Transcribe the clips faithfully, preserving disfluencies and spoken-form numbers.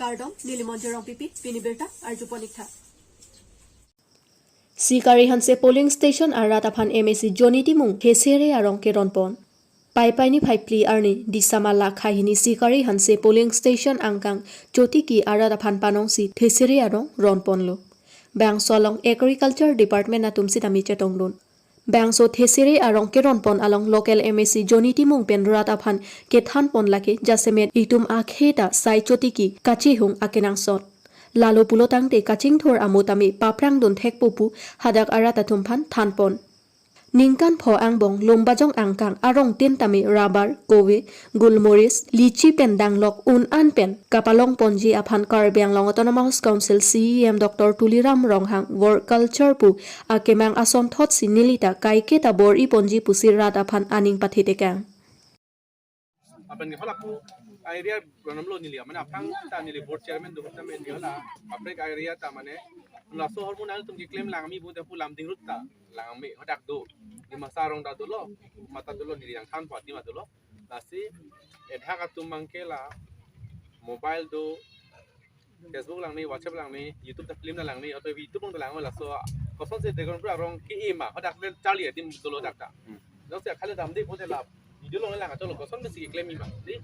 Kardom, neli Monjir Rongpipi, pini birta arjupon ik tha. Sikari Hanse polling station arat aphan M A C Johnny Timung thesere arong keronpon. Paipai niphai phli arni Disama lakha hini Sikari Hanse polling station angkang Chotiki arat aphan panongsi thesere arong ronponlo. Bangso along Agriculture Department atum sitame chetongdun. Bangso thesere arong keronpon along local M A C Johnny Timung pen rat aphan kethanpon lake jasemet itum akhei ta sai Chotiki kachehung akenangsot. Lalo pulotangte kachingthur amo tame paprangdun thekpo pu hadak arat atum aphan thanpon. Ningkan pho angbong Lumbajong angkang arong tin tame rubber, kove, gulmoris, lichi pen danglok un-an pen kapalongponji aphan Karbi Anglong Autonomous Council C E M Doctor Tuliram Ronghang Work Culture pu akemang asonthotsi nelita kaiketa bor-iponji pusi rat aphan aning pathetekang. Lapen ke hala pu area program lo neli, mane aphrang ta neli board chairman do ta men hala kaprek area ta mane laso ahormu nangtum keklem langme pu ta pu Lumding road ta langme hadak do. Dimasa arong ta dolo, mata dolo neli nangthanpo adim ta dolo. Lasi edhak atum abangke la mobile do, Facebook langme, WhatsApp langme, YouTube ta film ta langme, atau YouTube ta langme laso kosonsi Dragon Fruit arong ke-e ma, hadak pen charli adim dolo dak ta. Hmm. Jongsi akhale damde pute la video long lang acholo kosonsi keklem ma. Di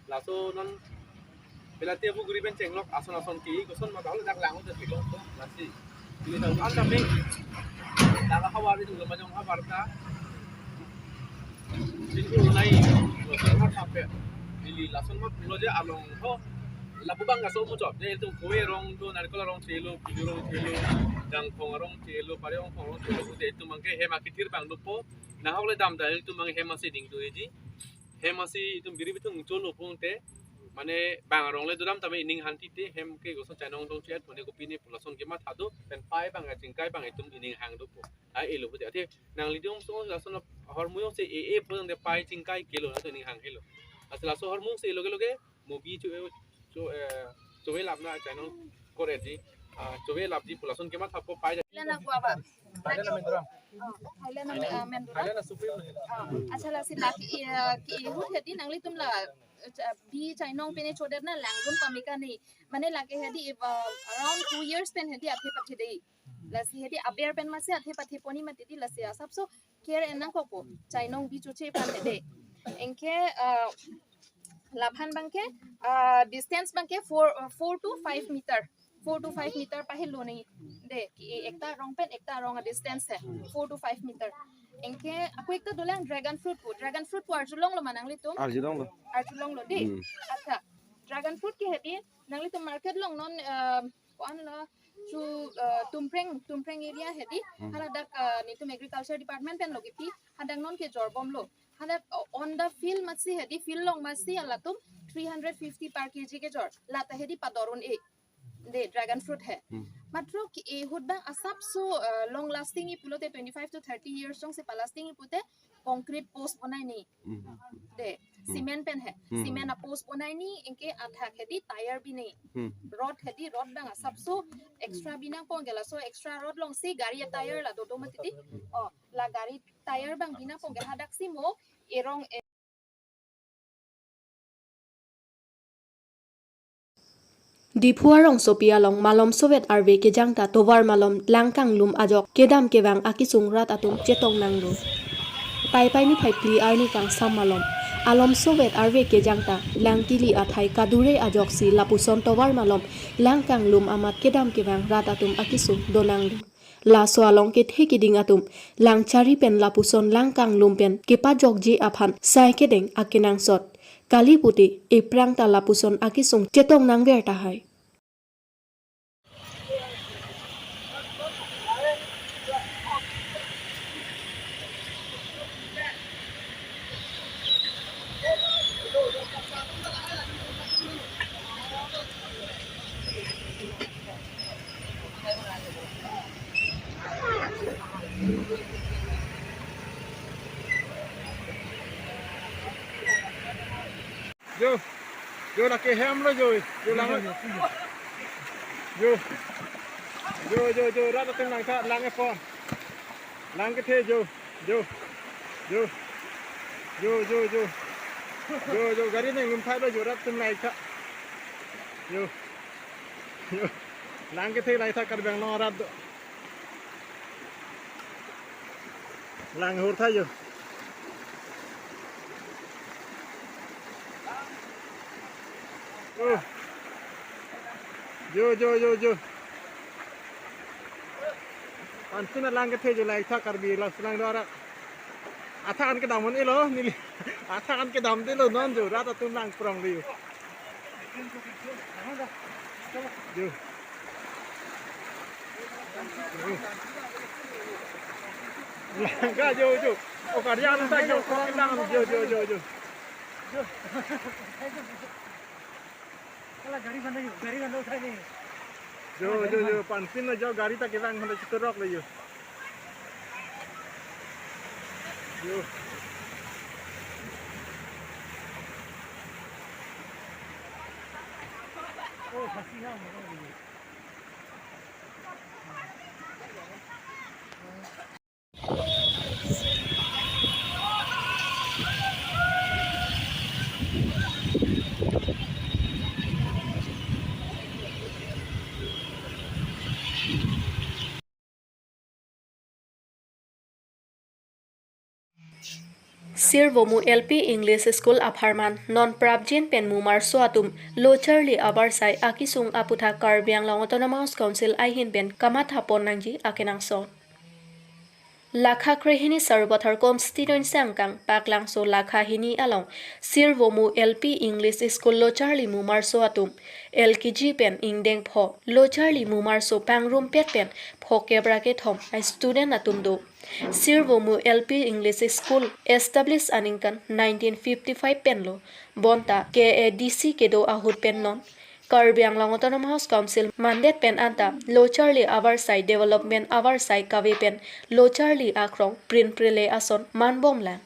laso non pelati abu guri pen chenglok ason ason ke koson ma dahol dak lang ute pilo to lasi. Pili dahol an tapi dak havar itu Lumbajong havar ta. Pintu nai lo sampai pili lason ma pulo je along ho. Lapu abang kaso muchot je itu kove arong do, narikol arong chelo, khijur arong chelo, jangphong arong chelo, pari arong phong arong chelo, je itu abangke hem akithir abang dopo. Nahok le dam dal itu abang hem asi ding do eji. Hem asi itum biri bithung cholo pute mane bang arong le dodam tame ining hangtite hem ke koson chainong dong chiat pune kopine pu lason kematha do pen pai abang kachingkai abang itum ining hang dopo. Ai elo pute athe nangli dong so lason ahormu jongsi e e pute pai chingkai kelo lason ining hang helo. Asi laso ahormu si loge loge mobi cho cho eh, chove lap na chainong kor eji. Ah, chove lapji pu lason kemathapo pai. Lana gua ba. Thailand na Mendura. Oh, Thailand na, ah, Mendura. Thailand na Supreme. Ah, acha lasi la ke, eh, ke ahut hedi nanglitum la, eh, cha-, bi chainong pine chodet na langdun pame kani. Mane lake hedi, eh, around two years pen hedi athe pathe dei. Lasi hedi aber pen masi athe pathepon mati di lasi asapso care en nangkokpo. Chainong bi choche aphan hedi. Anke, ah, laphan abangke, ah, distance abangke four, uh, four to five meter. Four to five meter pahelo ni. De, ke-e ekta arong pen ekta arong a-distance hai. Four to five meter. Anke ako ekta dolang dragon fruit pu. Dragon fruit pu arjulonglo ma nanglitum? Arjulonglo. Arjulonglo de. Hmm. Acha. Dragon fruit ke hedi nanglitum market along non, uh, ko-an lo chu, uh, Tumpreng, Tumpreng area hedi. Hmm. Hala dak, uh, netum agriculture department pen lo kepi. Hadak non kejorbomlo. Hadak, uh, on the field masi hedi, field along masi halatum three hundred fifty per K G kejor. Lata hedi pador un-e. De, dragon fruit hai. Hmm. Matro ke-e ahut abang asapso, uh, long lasting-i pulote twenty-five to thirty years jongsi palasting-i pute concrete post bonai ni. Hmm. De, hmm, cement pen hai. Hmm. Cement a-post bonai ni, anke athak hedi tyre bi ni. Hmm. Rod hedi, rod abang asapso extra bi nangpo, anke laso extra rod alongsi gari a-tyre la dodo mati di. Oh, la gari tyre abang bi nangpo, anke hadaksi mo erong e- Diphu arongsopi along malom sovet arve kejang ta tovar malom lang kanglum ajok kedam kevang akesung rat atum chetong nanglo. Paipai niphai phli arni kangsam malom alom sovet arve kejang ta Langkili athai kadure ajoksi lapuson tovar malom lang kanglum amat kedam kevang rat atum akesung do nanglo. Laso along kethe keding atum lang chari pen lapuson lang kanglum pen kepajokji aphan sai kedeng akenangsot. Kali pute ephrang ta lapuson akesung chetong nangver tahai. Jo, jo, lake hem lo jo, jo lang. Jo, jo, jo, jo, rat atum lang tha, lang epon. Lang kethe jo, jo, jo, jo, jo, jo, jo, jo, gari nangrum tha lo jo, rat atum lang tha. Jo. Lang kethe laitha Karbi Anglong arat do. Lang hur tha jo. Oh. Jo, jo, jo, jo. Anpin lang kethe jo laitha Karbi laso lang do arat. Athak an kedam un-elo neli. Athak an kedam de lo non jo rat atum lang prong le jo. Jo. Jo. Langka jo jo. O karya anta jo. Lang jo jo jo jo. Kala gari banda jo, gari banda uthai ni. Jo jo jo, panpin lo jo gari ta kevang handa chiturok le jo. Jo. Oh, khasi ha, mara ni. Sirvomu L P English School apharman non prapjin pen mumarso atum lo charli avarsai akesung aputhak Karbi Anglong Autonomous Council ahin pen kamathapon nangji akenangsot. Lakha krehini Sarupathar constituency angkang Paklangso Lakha hini along Sirvomu L P English School lo charli mumarso atum L K G pen ingdeng pho, lo charli mumarso pangrumpet pen pho kep ra kethom a student atum do. Sirvomu L P English School establish aningkan nineteen fifty-five pen lo, bonta K A D C kedo ahut pen non Karbi Anglong Autonomous Council mandet pen anta lo charli avarsai development avarsai kave pen lo charli akrong prin prile ason manbomlang.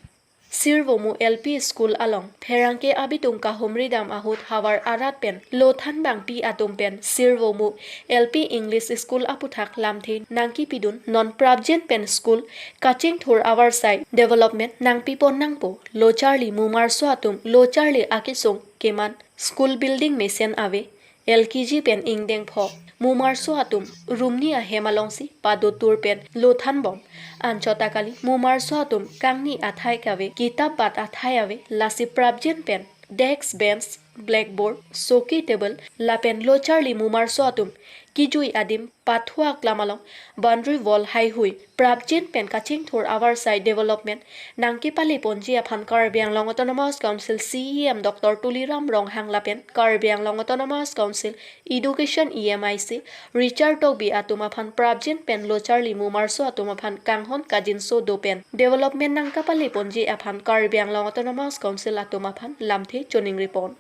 Sirvomu L P School along pherangke abitung kahumri dam ahut havar arat pen lo thanbangpi atum pen Sirvomu L P English School aputhak lamthe nangkepidun non prapjin pen school kachingthur avarsai development nangpipon nangpo, lo charli mumarso atum lo charli akesung keman, school building mesen ave, L K G pen ingdeng pho, mumarso atum room ni ahem alongsi padotur pen lo thanbom. Anchot ta kali mumarso atum kangni athai kave, kitab bat athai ave, lasi prapjin pen desk, bench, blackboard, soki, table lapen lo charli mumarso atum kejui adim pathu aklam along boundary wall haihui prapjin pen kachingthur avarsai development nangkepaleponji aphan Karbi Anglong Autonomous Council C E M Doctor Tuliram Ronghang lapen Karbi Anglong Autonomous Council Education E M I C Richard Tokbi atum aphan prapjin pen lo charli mumarso atum aphan kanghon kajinso do pen development nangkapaleponji aphan Karbi Anglong Autonomous Council atum aphan lamthe choningripon.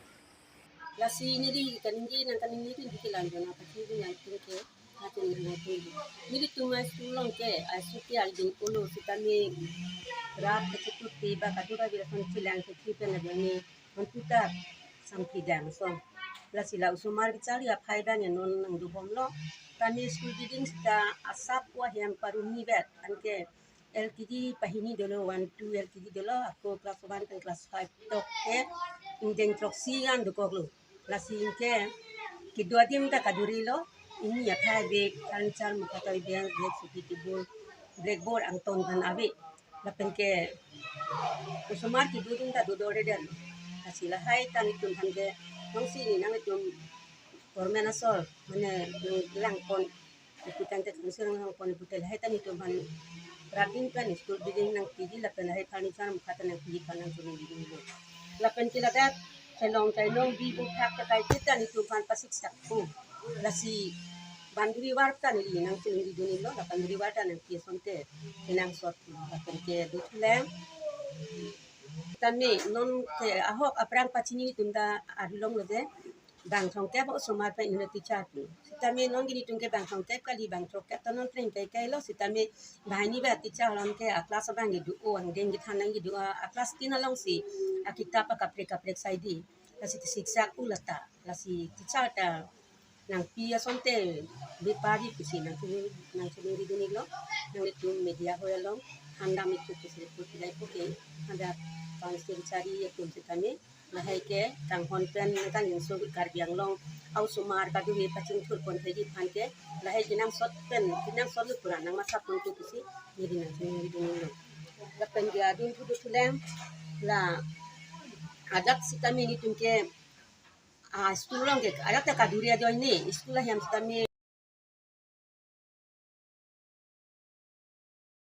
Lasi neli kaningje nangkaningje pen bikilan jona pati punya itu ke, atun ringa tu. Nelitum a school along ke, a school ke alding ulo sitame rat keciput ke ba kadura bira kon cilang ke cipen lagi ni, mantuta sampi dang so. Lasi la osomar kecharli aphai bang non nangdobomlo. Tame school building sita asap wa hem parum ni bet, anke L K G pahini dolo, one, two L K G dolo, ako class one pen class five tok ke ingdeng throksi an dokoklo. Lasi ingke kedo adim ta kadurilo, ingni athai bag, furniture mukha ta bag, bag, soki, table, blackboard angton kan ave. Lapen ke osomar kedo adim ta dodore den. Lasi lahai ta nelitum aphan ke nongsi ni nangtum government asor mane nanglang pon ipu tangte council nanglang pon ipu te lahai ta nelitum aphan prapjin pen school building nangpiji lapen lahai furniture mukha ta nangpiji aphan nangchoningri dolo. Lapen ke ladak chelong chainong bi bu thak ta kaike ta nelitum aphan pasik sakpo. Lasi boundary wall ta neli nangchoningri dunlo, la boundary wall ta nangpi asonte kenangsot lapen ke dothulang. Tame non ke ahok aphrang pachini atum ta arjulonglo je bang songkep osomar pen inut teacher pu. Sitame non ke nelitum ke bang songkep kali, bang songkep ta non treng kai kai lo, sitame banghini ba teacher along ke a class abang kedo o, angdeng kethan nangkedo a, a class tin alongsi a kitab akaprek kaprek saidi. Lasi siksak u lata, lasi teacher ta nangpi asonte bepari pusi nangchoningri, nangchoningri dunlo, nanglitum media hoi along handam ikut pusi report pidai po ke, hadak Council chari atum sitame lahai ke kanghon pen kangjinso Karbi Anglong a-osomar kado he pachingthur pon thekji aphan ke lahai kenangsot pen kenangsot lo pura nangmasap ponpo pusi neli nangchini dun lo. Lapen ke adun thudu thuleng la ajak sitame nelitum ke a school along ke ajak ta kaduri ajoine school ahem sitame